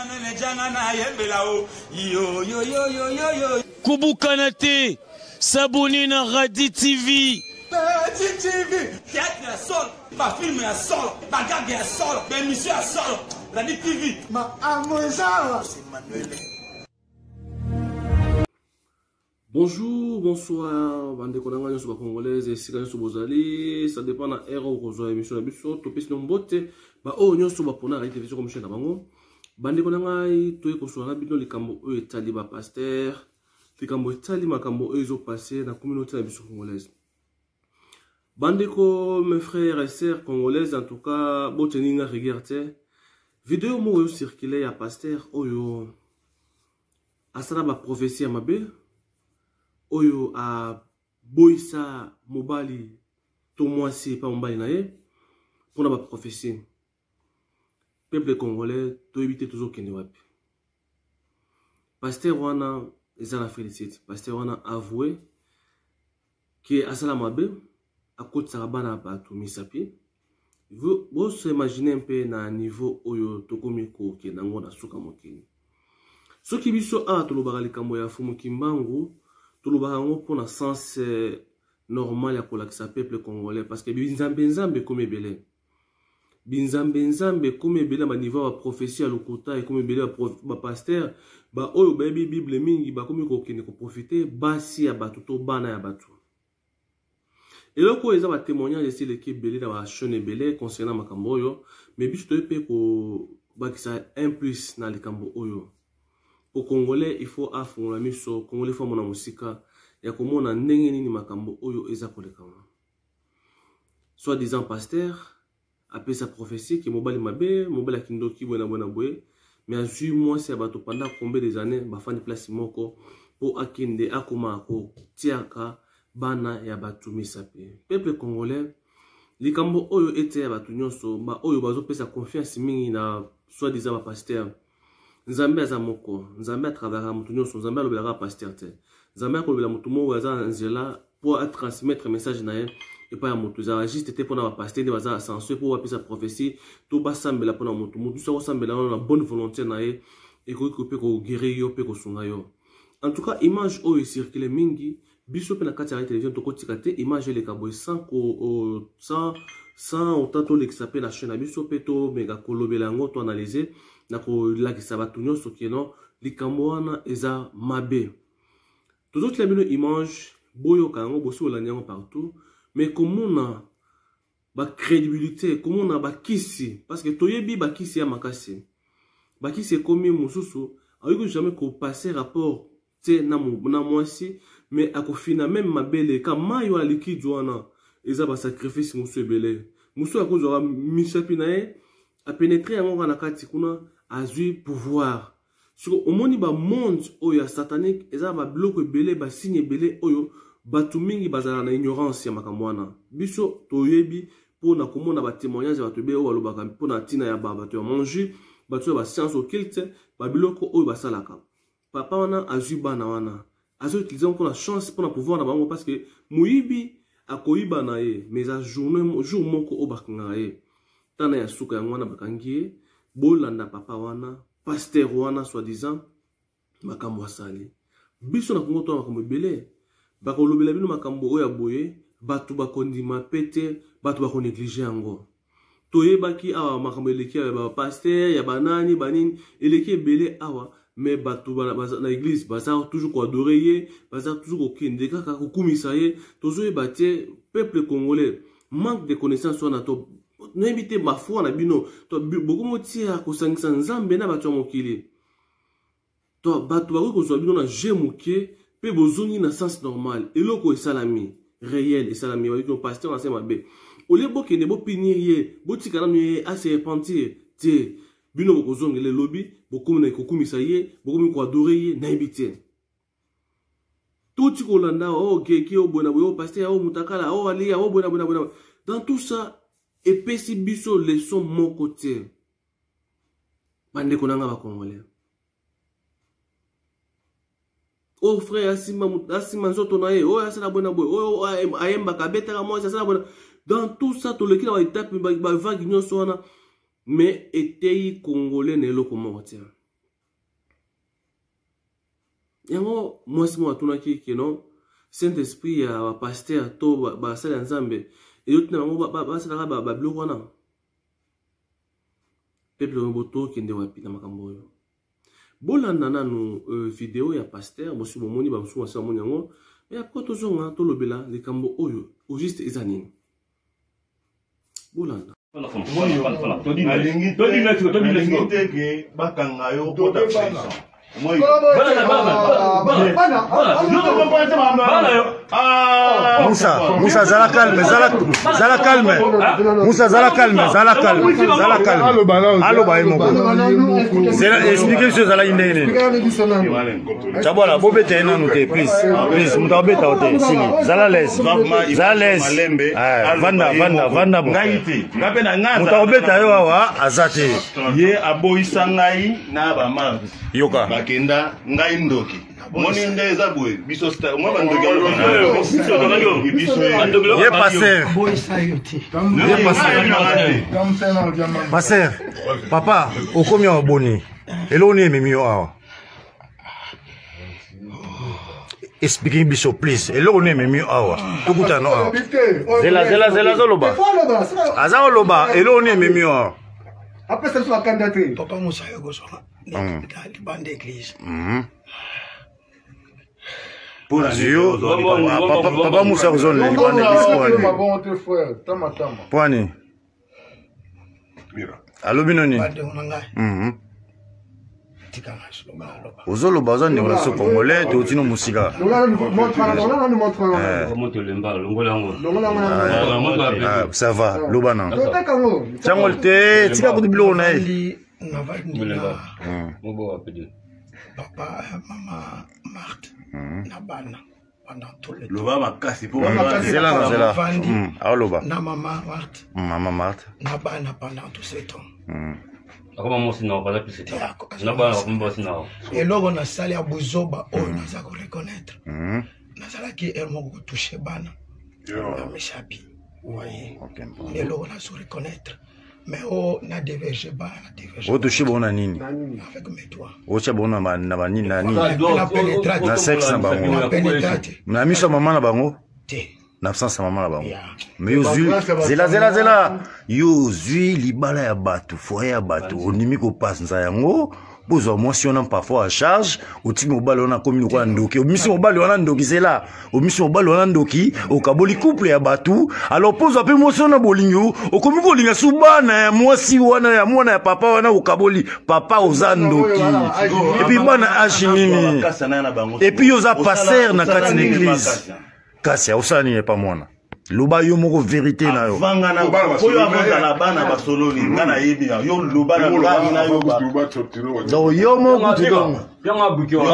Emmanuel Djanga na yembela o yo yo yo yo yo yo. Kobukana te, s'abonner na Radi TV. Radi TV, théâtre ya solo, ba film ya solo, ba gag ya solo, ba émission ya solo. Radi TV. Ma amoza. C'est Emmanuel. Bonjour, bonsoir, bandeko na ngai nyonso ba congolaise esika nyonso bozali, ça dépend na heure oyo kozwa émission na biso, topesi no mbote ba oyo nyonso bapona Radio Télévision comme chaîne na bango. Bandeko na ngai, toye kosola na bino likambo oyo etali ba pasteur, likambo etali makambo oyo ezo passer na communauté na biso congolaise. Bandeko, mes frères et sœurs congolaises, en tout cas, boteni nga rigueur te. Vidéo moko oyo circuler ya pasteur oyo asala ba prophetie ya mabe oyo aboyisa mobali to mwasi epa mobali na ye mpona ba prophetie. Peuple congolais toyebi te tozokende wapi. Pasteur wana eza na félicite. Pasteur wana avoué ke asala mabe, akotisaka bana ya bato misapi. Boso imagine mpe na niveau oyo tokomi kokende yango na suka mokili. Soki biso awa tolobaka likambo ya Fumu Kimbangu, tolobaka yango mpona sens normal ya kolakisa peuple congolais, parce que binzambe nzambe ekomi ebele. Binzambe nzambe ekomi ebele na ba niveau ya ba prophetie ya lokuta, ekomi ebele ba pasteur ba oyo bayebi Bible mingi bakomi kokende koprofite basi ya bato to bana ya bato. Eloko oyo eza ba témoignage esi eleki ebele na ba chaîne ebele concernant makambo oyo, mais biso toyebi mpe kobakisa un plus na likambo oyo. Po congolais il faut afungola miso, congolais il faut amona mosika ya komona ndenge nini makambo oyo eza kolekama. Soit disant pasteur apesa prophétie ke mobali mabe, mobali ya kindoki boye na boye na boye, mais azwi mwasi ya bato pendant combien des années bafandi place moko po akende akoma kotiaka bana ya bato misapi. Peuple congolais, likambo oyo eteya bato nyonso ba oyo bazopesa confiance mingi na soit disant ba pasteur. Nzambe aza moko, Nzambe atravers moto nyonso, Nzambe alobelaka pasteur te. Nzambe akolobela moto moko aza na nzela po a transmettre message na ye epai ya moto. Ezalaka juste te mpona ba pasteur nde baza censé po bapesa prophétie to basambela mpona moto. Moto nyonso akosambela wana na bonne volonté na ye, ekoki mpe koguérir yo mpe kosunga yo. En tout cas, image oyo ecircule mingi, biso mpe na kati ya Radio Télévision tokotika te image eleka boye sans ko, sans, sans autant tolekisa mpe na chaîne na biso mpe tomeka kolobela yango, to analyser na kolakisa bato nyonso ke non, likambo wana eza mabe. Tozotia bino image, boyoka yango, bosi bolandi yango partout, mais komona ba crédibilité, komona ba kisi, parce que toyebi ba kisi ya makasi. Ba kisi ekomi mosusu, ayoki jamais ko passer rapport te na mwasi, mais akofina même mabele ka mai wana liquide wana eza ba sacrifice mosusu ebele. Mosusu akozwaka misapi na ye, apenetre yango kaka na kati kuna, azwi pouvoir. Siko omoni ba monde oyo ya satanique eza ba biloko ebele, ba signe ebele oyo bato mingi bazala na ignorance ya makambo wana. Biso toyebi mpona komona ba témoignage ya bato ebele oyo balobaka mpona ntina ya bato ya magie, bato ya ba science occulte, ba biloko oyo basalaka. Papa wana azwi bana wana, azo utiliser yango mpona chance, mpona pouvoir na bango, parce que moyibi akoyiba na ye, mais eza journée, jour moko oyo bakangaka ye. Tana ya suka yango wana bakangi ye. Bolanda papa wana, pasteur wana soi-disant makambo asali. Biso na Congo to makambo ebele, bakolobela bino makambo oyo ya boye, bato bakondima pe te, bato bakonéglige yango. Toyebaki awa makambo eleki ya ba pasteur, ya banani, banini, eleki ebele awa, mais bato na église baza toujours koadorer ye, baza toujours kokende kaka kokumisa ye. Tozoyeba te peuple congolais manque de connaissance wana, to nayebi te ba foi na bino, to bokomotia kosangisa Nzambe na bato ya mokili. To bato bakoki kozwa bino na jeu moke pe bozongi na sens normal. Eloko esalami réel, esalami bayoki no pasteur na se mabe. Olie bokende bopinir ye, botika nanu ye a se repentir te. Bino bokozongela elobi, bokomi na kokumisa ye, bokomi koadorer ye, nayebi te. Tout kolanda, oh, keke, oh, boye na boye, oh, pasteur, oh, mutakala, oh, alia, oh, boye na boye na boye. Dans tout ça, epesi biso leçon moko te. Bandeko na nga ba congolais. Oh frère, asimba asimba nzoto na ye, oh, asala boye na boye, oh, oh, ayembaka, abetaka mwasi, asala boye na. Dans tout ça, toleki na ba étape, ba vague nyonso wana, mais eteyi congolais na eloko moko te. Yango mwasi moko atunaki que non, Saint Esprit ya ba pasteur to basali ya Nzambe ezotinda bango basalaka babiloko wana. Peuple oyo botokende wapi na makambo oyo? Bolanda nanu video ya pasteur, bosi bomoni, bamosusu basi bamoni yango, mais après tozonga tolobela likambo oyo au juste eza nini. Bolanda. Nalingi te ke bakanga yo okota prison. Moussa, Moussa, zala calme, zala, zala calme. Moussa, zala calme, zala calme, zala calme. Aloba ye moko. Zela, expliquez biso ezalaki ndenge nini. Chabwala, bobeta ye nanu te, please. Please, moto abeta yo te, sili. Zala l'aise. Zala l'aise. Ah, vanda, vanda, vanda. Ngai te. Ngai mpe na ngai. Moto akobeta yo awa aza te. Ye aboyisa ngai na ba marque. Yoka. Bakenda ngai ndoki. Moni nde eza boye biso star mwa bandoki ye pasteur, ye pasteur, pasteur, papa okomi awa boni, eloko nini ememi yo awa? Explique biso please, eloko nini ememi yo awa? Tokutana awa. Zela, zela, zela, azoloba, aza koloba, eloko nini ememi yo awa? Apesa biso bakanda te. Papa Musa, yo kozwanga na libanda église. Yo papa Musa, kozwa na libanda église poani? Alobi noni? Bandeko na ngai, tikanga naloba. Ozoloba, oza ndeko na so congolais, toutino mosika. Ça va, loba na ntango te, tika kutu biloko na ye. Navandi na papa, mama Marthe na bana pendant tout le temps. Loba makasi po. Zela na zela. Navandi aoloba. Na mama Marthe. Mama Marthe. Na bana pendant tout ce temps. Akoma mwasi na baza plus na bana bakomi basi na. Eloko nasali ya buzoba oyo naza koreconnaître, nazalaki heure moko kotouche bana na misapi, voye, nde eloko nazo reconnaître. Mais o na déverge bana, na déverge. Otouche bango na nini? Avec mes doigts. Otya bango na banini, na nini? Na pénétra. Na sexe na bango? Na pénétra te. Na miso ya mama na bango? Te. Na absence ya mama na bango? Yeah. Mais ozwi, zela, zela, zela, yo ozwi libala ya bato, foyer ya bato, ondimi kopanza yango, bozwa mwasi wana parfois à charge, otiki mobali wana akomi lokola ndoki, obimisi mobali wana ndoki, zela, obimisi mobali wana ndoki, okaboli couple ya bato. Alors pozwa mpe mwasi wana bolingo, okomi kolinga su bana ya mwasi wana, ya mwana ya papa wana okaboli. Papa, oza ndoki. Et puis bana age nini? Et puis oza pasteur na kati na église, kasi osala nini epa mwana? Loba yo moko vérité na yo. Vanga oyo avozala bana basololi, nga nayebi yo, loba na ngai na yo. Donc yo moko kutu, donc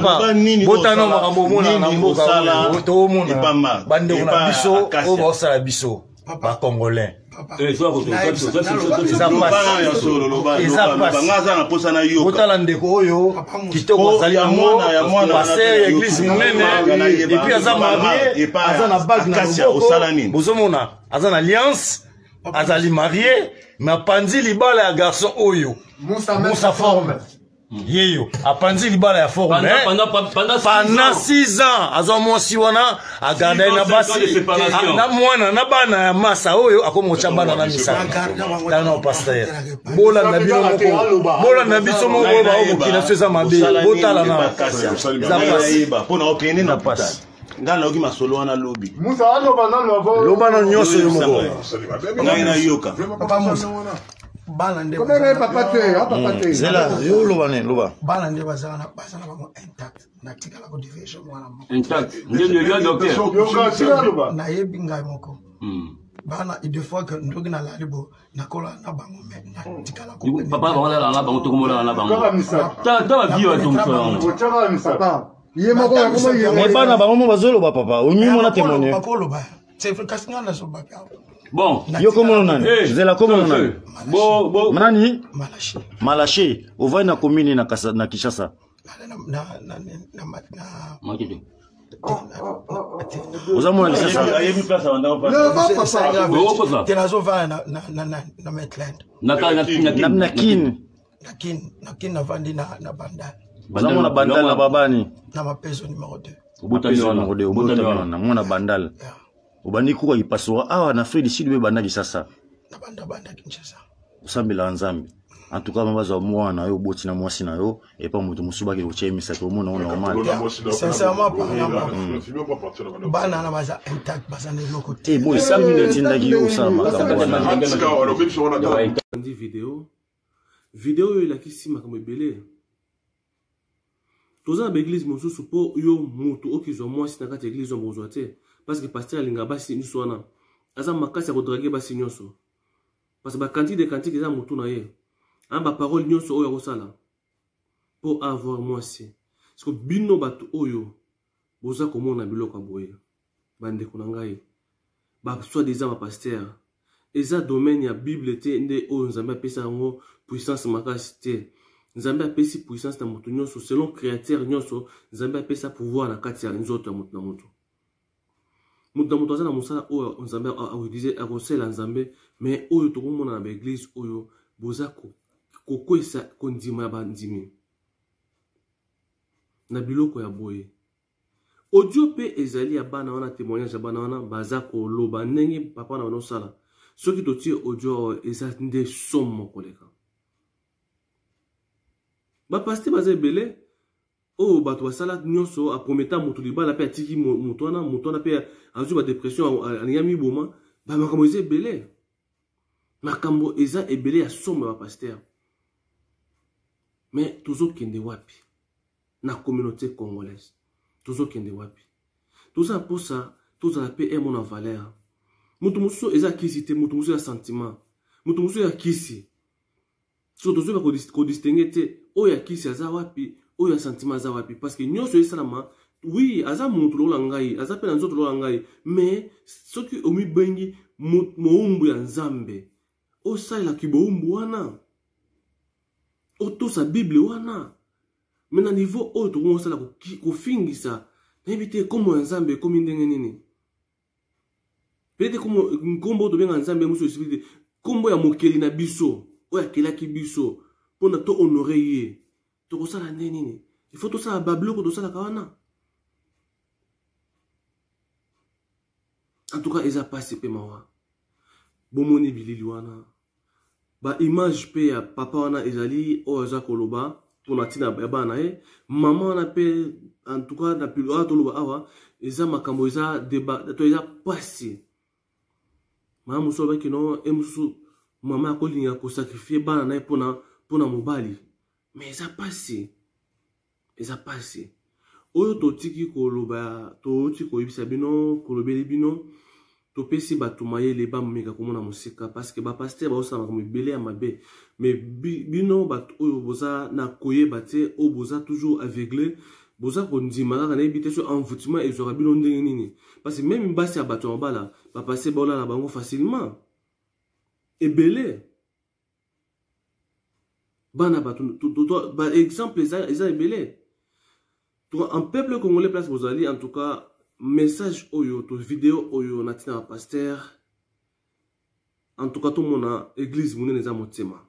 papa, botana makambo omona na mboka oyo toomona, bandeko na biso oyo baosala biso bacongolais. Eza pasi, eza pasi. Nga aza na posa na yoka. Botala ndeko oyo kitoko azali yango, pasteur ya église monene, et puis aza marié, aza na bague na loboko, bozomona aza na alliance, azali marié, mais apanzi libala ya garçon oyo Musa Forme. Yeyo apanzi libala ya Forme pendant 6 ans, azwa mwasi wana, agarda ye na basi na mwana na bana ya masa oyo akomi kotya bana na misala. Tala na pasteur, bolanda bino moko, bolanda biso moko oyo baomokila so eza mabe. Botala na eza pasi. Mpona okende na pasi. Ngai nayoki masolo wana lobi. Loba na nyonso yo moko. Ngai nayoka. Bana nde. Papa te, papa te. Zela, yo oloba nini? Loba. Bana nde bazala na bango intact, natikala kodiverge mwana moko. Intact nde docteur. Nayebi ngai moko bana, des fois que ndoki nalali bo nakola na bango, mais natikala. Papa, bango nalala na bango, tokomolala na bango, ta bavie batongiso yango. Ye moko. Mais bana bango mo bazoloba, papa, omi mona témoigner. Bakoloba, c'est vrai, kasi ngai nazoba. Bon. Yo komono nani? Zela, komono nani? Bo bo. Nani? Malachi. Malachi, ovai na commune na Kasa, na Kinshasa? Na Makete. Oza mona Kinshasa? Ayebi place abandaka. Te, nazovanda na Maitland. Na na Kin. Na Kin, na Kin, navandi na Bandal. Oza mwana Bandal na babani? Na Mapezo numéro 2. Obotami wana, obotami wana, mwana Bandal. Obandi kuka kipasora awa na Afrique du Sud, banda Kinshasa. Na banda banda Kinshasa. Osambela Nzambe. En tout cas, bazwa mwana yo oboti na mwasi na yo epa moto mosusu bakende kotya ye misato, omona ngo normal? Sincèrement parlant, bana na baza intact, baza na eloko te. Bo esambi nde etindaki yo osala makambo wana? Ndi video video oyo elakisi makambo ebele. Toza na baeglise mosusu, mpo yo motu okizwa mwasi na kati ya eglise wana, bokozwa te, parce que pasteur alinga basi nyonso wana, aza makasi ya kodraguer basi nyonso, parce que bacantique de cantique eza motu na ye, baparole nyonso oyo akosala mpo avoir mwasi. Siko bino bato oyo boza komona biloko ya boye, bandeko na ngai, basoi-disant bapasteur, eza domaine ya Bible te nde oyo Nzambe apesa yango puissance makasi te. Nzambe apesi puissance na moto nyonso selon créateur nyonso. Nzambe apesa pouvoir na kati ya nzoto ya moto na moto. Moto na moto aza na mosala oyo Nzambe akoutiliser, akosalela Nzambe. Mais oyo tokomona na baeglise oyo, boza kokwesa kondima ya bandimi na biloko ya boye. Audio mpe ezali ya bana wana, témoignage ya bana wana, baza koloba ndenge papa na banosala. Soki totie audio oyo, eza nde somo koleka. Bapasteur baza ebele oyo bato basala nyonso, aprometa moto libala mpe atiki moto wana, moto wana mpe azwi badepression, alingi amiboma. Bamakambo eza ebele, makambo eza ebele ya somo ya bapasteur. Mais tozokende wapi na communauté congolaise? Tozokende wapi? Toza mposa tozala mpe emo na valeur. Moto mosusu eza kisi te, moto mosusu ya sentiment, moto mosusu ya kisi. So tozoyeba kodistinguer te oyo ya kisi aza wapi, oyo ya sentiment aza wapi, parce que nyonso esalama. Oui, aza motu lokola ngai, aza mpe na nzoto lokola ngai, mais soki omibengi mowumbu ya Nzambe, osalelaki bowumbu wana, otosa Bible wana. Mais na niveau oyo tokomi kosala kofingisa, nayebi te nkombo ya Nzambe ekomi ndenge nini. Peut-être nkombo oyo tobenga Nzambe mosusu esili te, nkombo ya mokeli na biso oyo akelaki biso mpona to honorer ye. Tokosala nde nini? Il faut tosala babiloko tosalaka wana. En tout cas, eza pasi mpe mawa. Bomoni bilili wana, baimage mpe ya papa wana ezali oyo aza koloba mpona ntina ya bana na ye, mama wana mpe. En tout cas, na awa toloba awa, eza makambo, eza débat to eza pasi. Mama mosusu alobaki no e mosusu, mama akolinga kosacrifier bana na ye mpona mobali. Mais eza pasi, eza pasi. Oyo totiki koloba, touti koyebisa bino, kolobeli bino, topesi bato mayele bameka komona mosika, parce que bapasteur baosala makambo ebele ya mabe. Mais bino bato oyo boza na koyeba te, oyo boza toujours aveugle, boza kondima kaka, nayebi te so envoûtement ezwaka bino ndenge nini, parce que même basi ya bato ya mabala, bapasteur baolala bango facilement ebele. Bana bato, baexemple eza ebele. En peuple congolais place bozali, en tout cas, message oyo to video oyo na ntina ya pasteur, en tout cas, tomona église monene eza motema.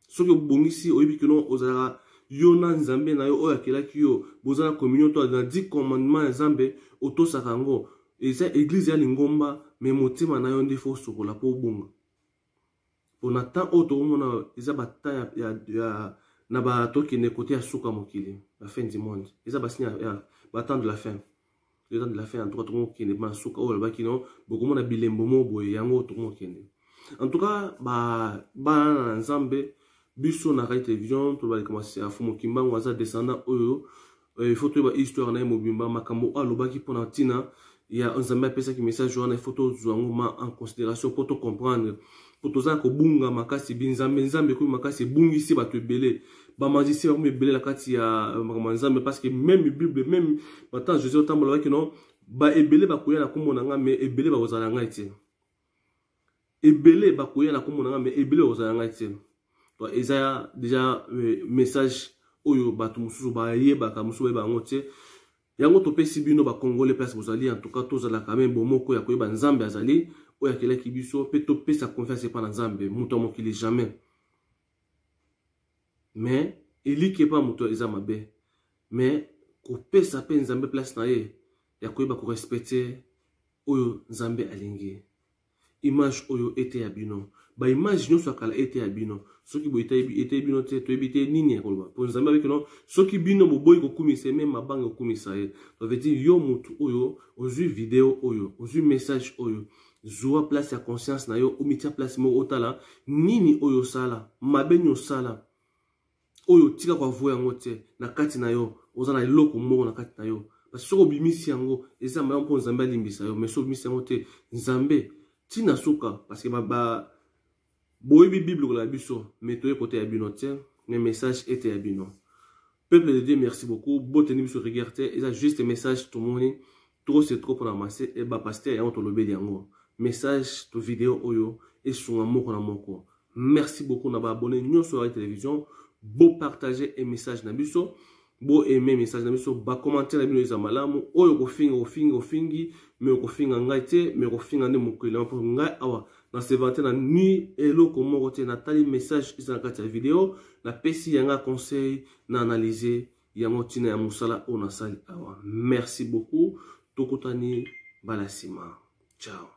Soki obongisi, oyebi kino ozalaka yo na Nzambe na yo oyo akelaki yo, boza na communion to na 10 commandement ya Nzambe, otosaka yango. Eza église ya lingomba, mais motema na yo nde faut osokola mpo obonga. Mpona temps oyo tokomona eza batemps ya na batokende kote ya suka mokili, la fin du monde, eza basigne ya batemps de la fin, le temps de la fin. En tout cas, tokomokende bana suka oyo alobaki no, bokomona bilembo mo boye, yango tokomokende. En tout cas, bana na Nzambe, biso na Rai Télévision toloba ya Fumu Kimbangu, aza descendant oyo il faut toyeba histoire na ye mobimba. Makambo oyo alobaki mpona ntina ya Nzambe apesaki message wana, il faut tozwa yango ma en considération mpo tocomprendre, mpo toza kobunga makasi. Binzambe Nzambe ekomi makasi, ebungisi bato ebele, bamagicien bakomi ebele na kati ya makambo ya Nzambe, parce que même Bible, même batemps Jésus otambola baki no, baebele bakoya na nkombo na ngai, mais ebele bakozala na ngai te. Ebele bakoya na nkombo na ngai, mais ebele bakozala na ngai te. Eza déjà message oyo bato mosusu bayebaka, mosusu bayeba yango te. Yango topesi bino bacongolais place bozali. En tout cas, tozalaka même bomoko ya koyeba Nzambe azali oyo akelaki biso, mpe topesa confiance epa na Nzambe. Moto ya mokili jamais, mais eliki epa moto eza mabe. Mais kopesa mpe Nzambe place na ye ya koyeba korespecte oyo Nzambe alingi. Image oyo eteya bino, ba image nyonso ya kala eteya bino. Soki boye eteyi bino te, toyebi te nini ya koloba. Mpo Nzambe abiki no, soki bino boboyi kokumisa ye, meme mabanga okumisa ye. Ça veut dire yo mutu oyo ozwi video oyo, ozwi message oyo, zua place ya conscience na yo, omitia place moko otala nini oyo osala, mabe nini osala. Oyo otika ko avouer yango te na kati na yo, oza na eloko moko na kati na yo. Parce que soki obimisi yango eza malamu mpo Nzambe alimbisa yo, mais soki obimisi yango te, Nzambe tina suka, parce que ba boyebi Bible koleka biso, mais toye koteya bino te, mais message eteya bino. Peuple de Dieu, merci beaucoup. Boteni biso rigueur te, eza juste message tomoni trop c'est trop pona masse et ba pasteur yango tolobeli yango. Message to video oyo esunga moko na moko. Merci beaucoup na ba abonné nyonso ya télévision. Bo partager et message na biso. Bo aimer message na biso, ba commentaire na bino eza malamu. Oyo kofinga ofinga ofingi, mais kofinga ngai te, mais kofinga nde mokili mpo ngai awa na se vanter na ni eloko moko te. Natali message eza na kati ya video, napesi yanga conseil na analyser yango ntina ya mosala oyo nasali awa. Merci beaucoup, tokutani mbala nsima. Ciao.